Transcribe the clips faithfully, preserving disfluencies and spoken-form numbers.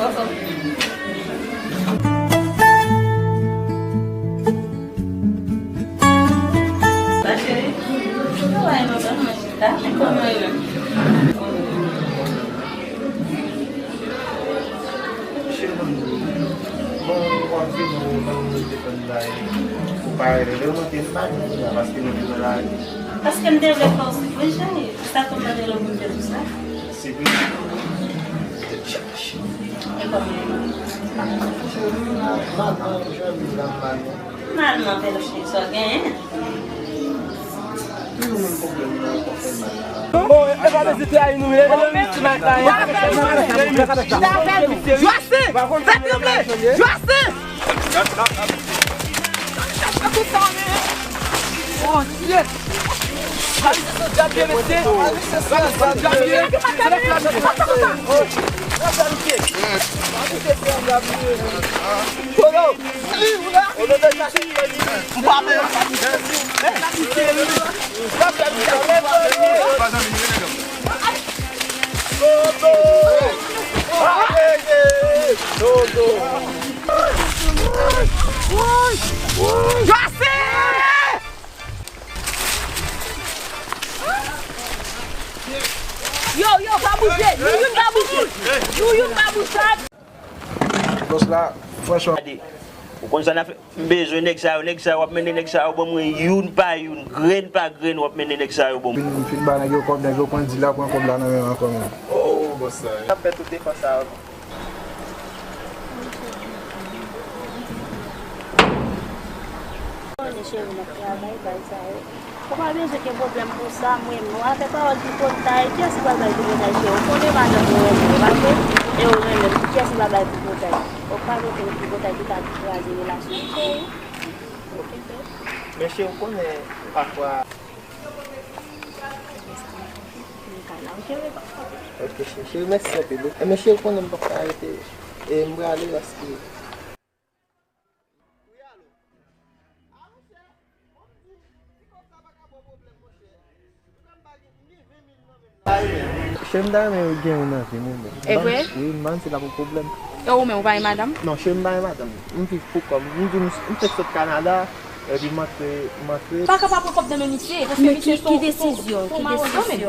Sa cheri, travay nou ban mwen chita, men kòman yo? Cheri, bon, w ap vini, ou pa rete tann la, ou pa rele, ou te pa vini la, paske nou te nan lari. Paske m te vle fè w sipriz, cheri. Sa tou mande lè pou m fè tout sa. Sipriz? Tèt chaje. E kòman? Mal, mal, mal, mal, mal. Mal, mal, fè l cheri, sa w genyen. Bon, e pa vizite a nou ye. Jwasen! Fè tranble! Jwasen! Bondye! Travèse sou dyab ye, mesye! Travèse sou dyab ye! Polo! Jwasen! Yo, yo, pa bouje! Nou youn pa bouje! Nou youn pa bouje! Bòs la, franchman. Gade, ou konn sa n a fè? M bezwen nèg sa yo, nèg sa yo, w ap mennen nèg sa yo ban mwen youn pa youn, grenn pa grenn, w ap mennen nèg sa yo ban mwen. Fin, fin ba nèg yo kòb, nèg yo pran dil la, pran kòb la nan men m ankò menm. Oh, bòs sa. N ap fè tout efò sa yo. Konnen cheri, m ap travay, bay sa yo. Ou pa bezwen gen pwoblèm pou sa, mwen menm. Avèk pawòl tripotay, kiyès ki pral bay tripotay, cheri? Ou konnen madanm ou renmen, ou pa vre? E ou renmen l, kiyès ki pral bay tripotay? Ou pa vle tripotay ki ka kraze relasyon, cheri. Men cheri, ou konnen pafwa. Ok, cheri, cheri, mèsi anpil. E men cheri, ou konnen m p ap ka rete. E m prale paske Cheri, m ta renmen gen youn nan vi m, wi, men. E vre? Wi, m panse l ap yon pwoblèm. E ou menm, ou pa gen madanm? Non, cheri, m pa gen madanm. M viv pou kò m. M vin, m fèk sot Kanada, epi m antre, m antre. Pa ka pa pran kòb nan men misye, paske misye se yon, se yon, se yon mawon nan men.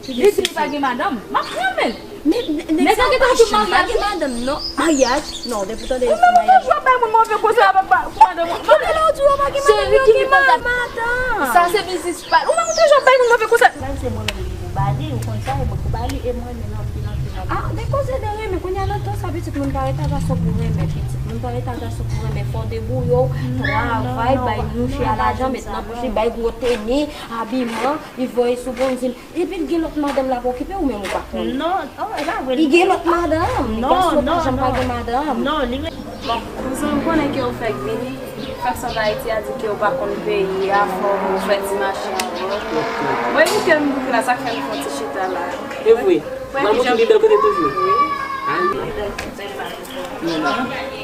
Li di li pa gen madanm. M ap pran men. Men, men, nèg sa gentan di maryaj, pa gen madanm, non. Maryaj? Non, depi w tande li di maryaj. Ou menm ou toujou ap bay moun move konsèy avèk madanm ou. Kote lè w di w pa gen madanm, yo gen madanm. Sa se biznis pa l. Ou menm ou toujou ap bay moun move konsèy. Menm se mwen menm ki pou ba li, ou konn sa, e mwen pou ba li, e mwen menm anpil, anpil, anpil. Ah, de koze de renmen, kounye a nan tan sa, pitit moun pa rete a gason pou renmen, pitit moun pa rete a gason pou renmen, fò w debouye w, travay, bay mouche a lajan, met nan pòch li, bay gwo teni, abiman, li voye sou bon di l. Epi l gen lòt madanm l ap okipe, ou menm ou pa konnen. Non, oh, e pa vre. Li gen lòt madanm. Non, gason pa janm pa gen madanm. Non, li. Bon, kouzen, m konnen ke ou fèk vini. Fèk sot Ayiti a di ke ou pa konn peyi a, fò ou fè ti mache ankò. Mwen, evite m bouke la, sa k fè m fè yon ti chita la. E vre? Madanm ou toujou bèl kote toujou? Wi. Ay. Bèl, bèl madanm.